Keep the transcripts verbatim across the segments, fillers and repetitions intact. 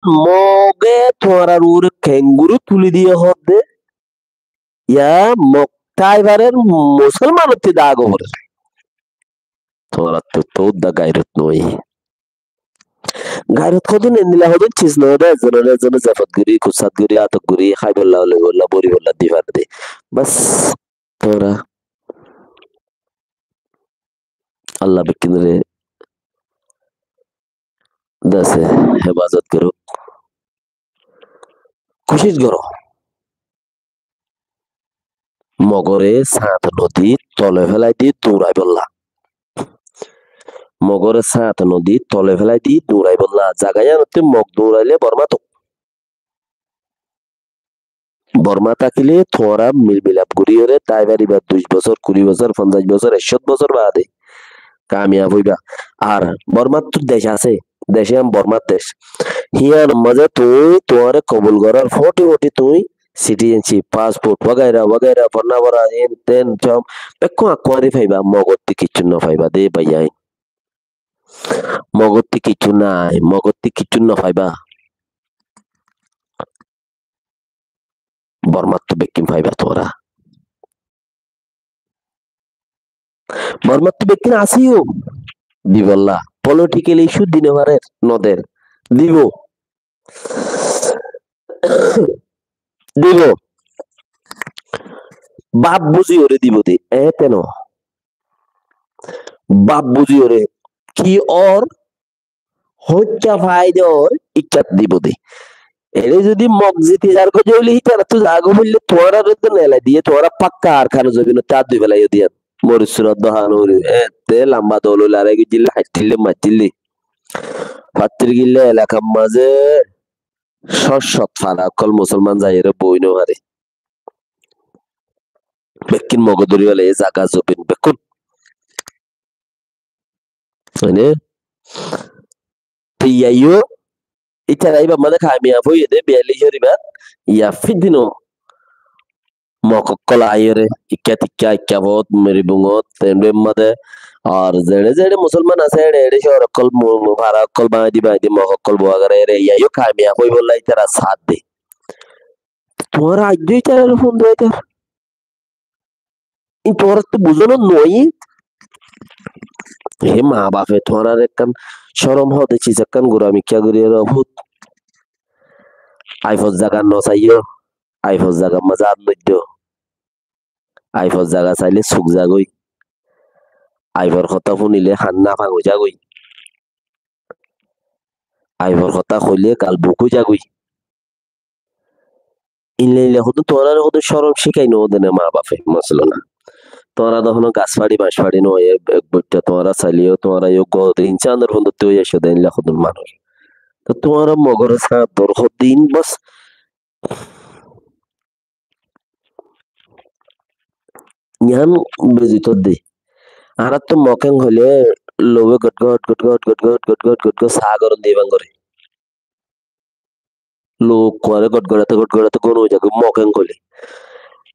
Moge tuáñrar uore kenguru tuli diye hoódde, ya Mog Taibarer musolmanottú dago forer. Tuáñrattú to udda gairot no óiye. Gairot hodún endilla hodún ciz no de, ezzonore ezzone zefot gori, kussat gori, atok gori, háibolla, loibolla, boribolla di fare de. Bas, tuáñra Allah bekkúnore dase hefazot goró. Kucíc goró. Mogore sáñt nodi tole félai di duñraibolla. Mogore sáñt nodi tole félai di duñraibolla. Zaga yíanottú Mog duñraile Bormá tuk. Bormá tákile tuáñra mil milap goríyore tái faribá duic bosór, kuri bosór, fonzaic bosór, ekcót bosór baade kamiyab óiba. Ar Bormáttu dec asé, dec yían Bormár dec. Híyanor mazé tuñí tuáñre kobul gorár fóti fóti tuñí citizenship, passport, wagaira wagaira, fonna fora, en ten, som, bekkún akkuári faiba, Mogottú kiccú no faiba de baiyain. Mogottú kiccú nai, Mogottú kiccú no faiba. Bormáttu bekkín faiba tuáñra. Bormáttu bekkín asé yó dibolla. Political issue di no farer, no der. Dibo. Dibo. Baf buziyore dibo de. Ete no. Baf buziyore. Ki or Hoiccá faida ór, ikká dibo de. Ere zodi Mog ziti zar goi de óile, hítarattú zaga foille tuáñrare to nelai diye, tuáñra pakka Arkanor zobinot át dui félaiyo de yían. Moris Surat do hán óile, ete lamba dol óile, arai gijjille, haittílle, maittílle. Fattir gille elakar mazé cót cót fara ókkol musolman zaiyóre boi no fare. Bekkún Moge dóri félaiye, zaga zobin bekkún. Mane, te iyá yó, ítara íbar mazé kamiyab óiye de, biyallic cór ibát, iyá fidino Mog ókkol aiyóre, ikká tikká, ikká fót, Moribuñgot, tendúr mazé, ar zeçé zeçé musolman asé, eçé eçé cóor ókkol, mu-, mu-, fara ókkol báñgi di, báñgi di, Mog ókkol bua goré, ere iyá yó kamiyab óibolla ítara saá de. Tuáñra aijjó ítarare fon duwaitar. Ín tuáñrattú buzónot no aiyé. Hé maa bafe tuáñrare ekkán córom hoó de, ciz ekkán gura mikká gorí ero fut. Aifor zaga no saiyó, aifor zagar mazé át no diyó. Aifor zaga sailé suk zagói. Aifor hotá fúnile hán nafang ói zagói. Aifor hotá hoilé gal buk ói zagói. Ílla ílla hodún tuáñrare hodún córom cíkai no de né maa bafe, mosala na. Tuáñra to honó gas fari, bañc fari no, e-, ek boitta tuáñra sailé yó tuáñra yó god insánor fúndottú ói aiccó de ílla hodún manúic. To tuáñra Mogor sáñt dór hodún bos. Yián buzito de. Añárattú Mog hoilé louwe got got, got got, got got, got got, got got, saá goron de ibá goré. Lou kuare got gorate, got gorate gon ói zagói Mog hoilé.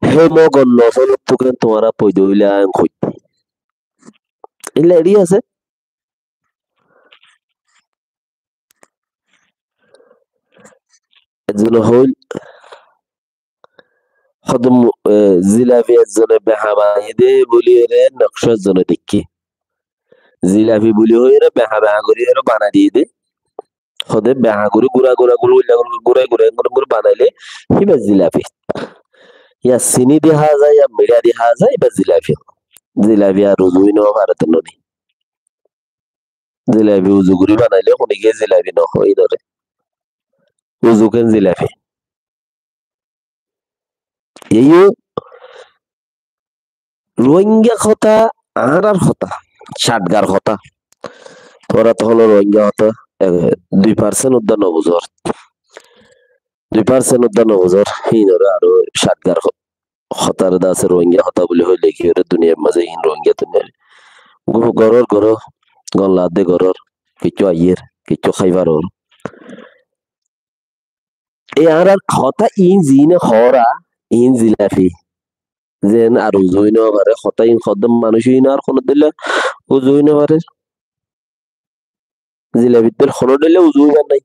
Hé Mogor nosolottú ken tuáñra foida óile aññí hoití. Illa eçé asé. Ezzone hoil, hodún, e, zilafi ezzone beha banaiye de buli ere nokcá ezzone deikké. Zilafi buli hoiyóre beha beha gorí ere banai diye de. Hode beha gorí gura gura gura gura gura gura gura gura banaile híba zilafi. Ya sini di há za, ya miçá di há za, híba zilafi. Zilafi ar uzu ói no fare de noni. Zilafi uzu gorí banaile hone ke zilafi no hoó inore. Uzu ken zilafi. Eyó Rohingya hotá, añárar hotá, Satgar hotá. Tuáñra to hono Rohingya hotá, e, dui percent udda no buzór. Dui percent udda no buzór. Hínore aró Satgar ho-, hotare dase Rohingya hotá buli hoile ki ore duniyair mazé hín Rohingya duniyar. Go-, goror, goror, gon ladde goror, kiccú aiyér, kiccú hái faror. E añárar hotá iín ziíne hoóra, iín zilafi. Zen ar uzu ói no fare, hotá iín hoódde manúic iín ar hono dilla uzu ói no fare. Zilafi dilla hono dilla uzu óibar nái.